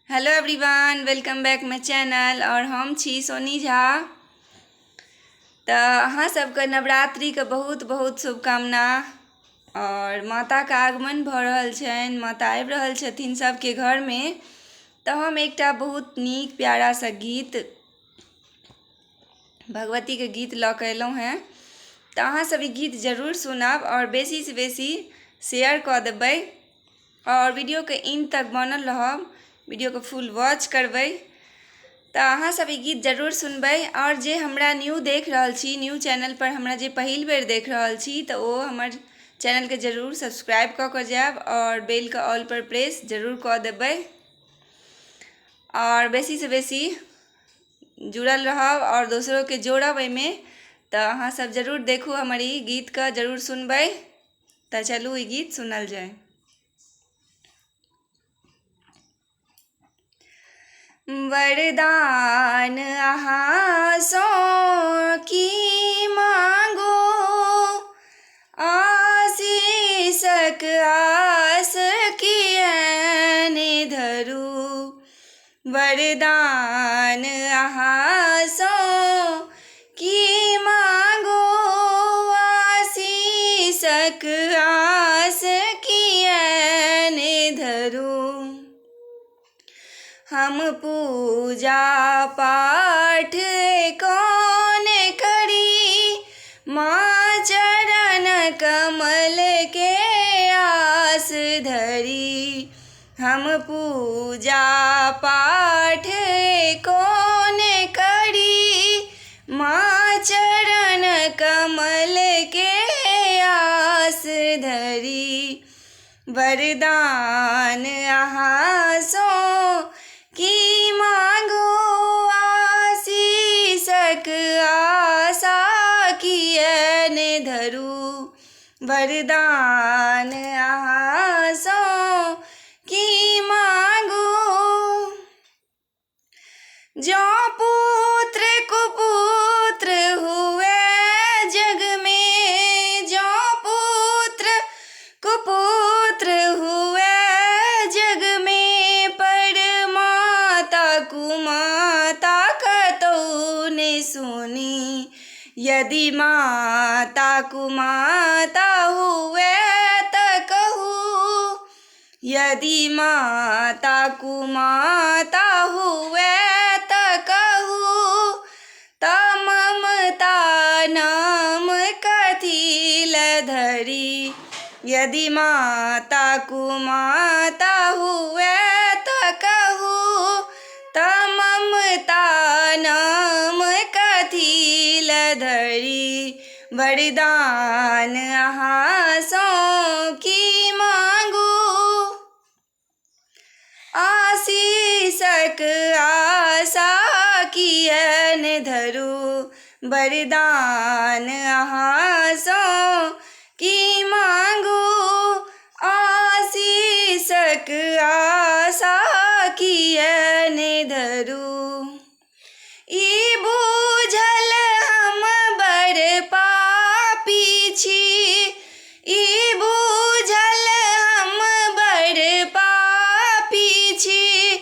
Hello everyone, welcome back my channel. और हम छी सोनी झा। तऽ अहाँ सबके नवरात्रिके बहुत बहुत शुभकामना। और माताके आगमन भऽ रहल छनि, माता आबि रहल छथिन सबके घरमे। तऽ हम एकटा बहुत नीक प्यारा सा गीत, भगवतीके गीत लऽ कऽ एलहुँ हेँ। तऽ अहाँसब ई गीत जरूर सुनब आओर बेसीसँ बेसी शेयर कऽ देबै आओर वीडियोके एंड तक बनल रहब, वीडियोके फुल वॉच करबै। तऽ अहाँसब ई गीत जरूर सुनबै। आओर जे हमरा न्यू देख रहल छी, न्यू चैनलपर हमरा जे पहिल बेर देख रहल छी, तऽ ओ हमर चैनलके जरूर सब्सक्राइब कऽ कऽ जायब आओर बेलके ऑलपर प्रेस जरूर कऽ देबै आओर बेसीसँ बेसी जुड़ल रहब आओर दोसरोके जोड़ब एहिमे। तऽ अहाँसब जरूर देखू हमर ई गीतके, जरूर सुनबै। तऽ चलू ई गीत सुनल जाय। वरदान अहाँ सँ की मांगू, आशीषक आस किए ने धरू। वरदान अहाँ सँ की मांगू, आशीषक आस किए ने धरू। हम पूजा पाठ कौन करी, माँ चरण कमल के आस धरी। हम पूजा पाठ कौन करी, माँ चरण कमल के आस धरी। वरदान अहाँ सँ की मांगू, आशीषक आशा किए ने धरू। वरदान अहाँ सँ की मांगू। जँ पुत्र कुपुत्र हुए जग में, जँ पुत्र कुपुत्र हुए जग में, पर माता कुमाता कतौ ने सुनी। यदि माता कुमाता हुए त कहू, यदि माता कुमाता हुए त कहू, त ममता नाम कथी ल धरी। यदि माता कुमाता हुए त कहू, त ममता नाम कथी ल धरी। वरदान अहाँ सँ की मांगू, आशीषक आशा किए ने धरू। वरदान अहाँ सँ की मांगू, आशीषक आशा किए ने धरू। ई बूझल हम बड़ पापी छी, ई बूझल हम बड़ पापी छी,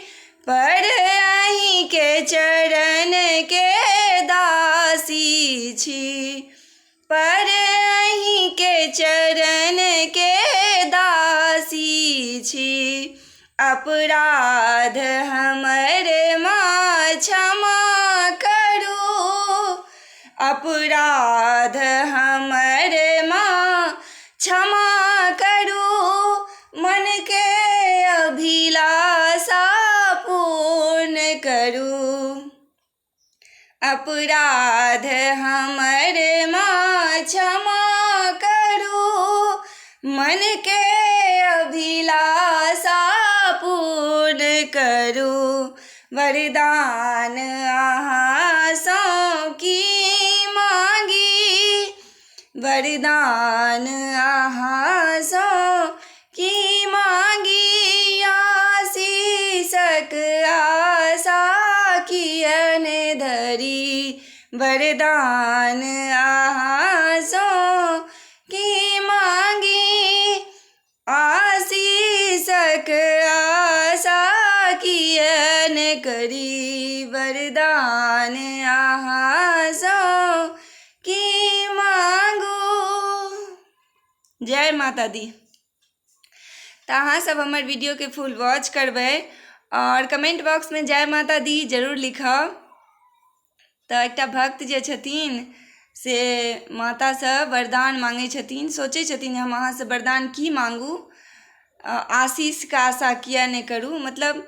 पर अहीं के चरण के दासी छी, पर अहीं के चरण के दासी छी। अपराध हमर माँ क्षमा करू, अपराध हमर माँ क्षमा करू, मन के अभिलाषा पूर्ण करू। अपराध हमर माँ क्षमा करू, मन के अभिलाषा पूर्ण करू। वरदान अहाँ सँ की मांगी, वरदान अहाँ सँ की मांगी, आशीषक आशा किए ने धरी। वरदान अहाँ सँ की मांगी, आशीषक आशा किए ने करी वरदान अहाँसँ की मांगू। जय माता दी। तऽ अहाँसभ हमर वीडियोके फुल वॉच करबै आओर कमेंट बॉक्समे जय माता दी जरूर लिखब। तऽ एकटा भक्त जे छथिन से मातासँ वरदान माँगै छथिन, सोचै छथिन हम अहाँसँ वरदान की माँगू, आशीषके आशा किए नहि करू, मतलब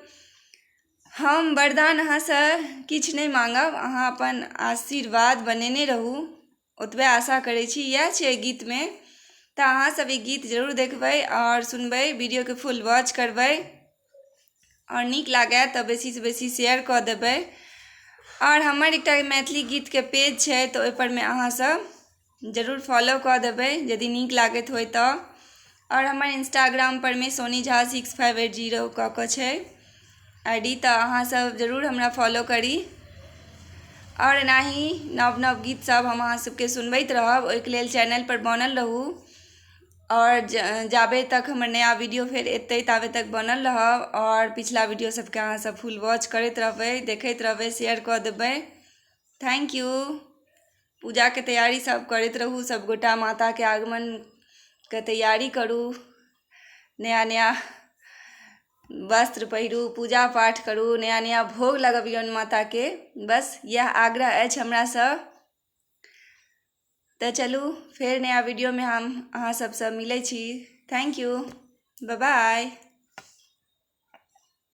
हम वरदान अहाँसँ किछु नहि माँगब, अहाँ अपन आशीर्वाद बनेने रहू, ओतबे आशा करै छी। इएह छै एहि गीतमे। तऽ अहाँसभ ई गीत जरूर देखबै आओर सुनबै, वीडियोके फुल वॉच करबै आओर नीक लागए तऽ बेसीसँ बेसी शेयर कऽ देबै। आओर हमर एकटा मैथिली गीतके पेज छै तऽ ओहिपर मे अहाँसभ जरूर फॉलो कऽ देबै यदि नीक लागैत होइ तऽ। आओर हमर इंस्टाग्राम पर मे सोनी झा 6580 कऽ कऽ छै I D, तऽ अहाँसभ जरूर हमरा फॉलो करी। आओर एनाही नव नव गीतसभ हम अहाँ सभके सुनबैत रहब, ओहिके लेल चैनलपर बनल रहू। आओर जाबे तक हमर नया वीडियो फेर एतै ताबे तक बनल रहब आओर पिछला वीडियो सभके अहाँसभ फुल वॉच करैत रहबै, देखैत रहबै, शेयर कऽ देबै। Thank you. पूजाके तैयारी सभ करैत रहू, सभगोटा माताके आगमनके तैयारी करू, नया नया वस्त्र पहिरू, पूजा पाठ करू, नया नया भोग लगबियौन माताके। बस इएह आग्रह अछि हमरासँ। तऽ चलू फेर नया वीडियोमे हम अहाँ सबसँ मिलै छी। Thank you, bye.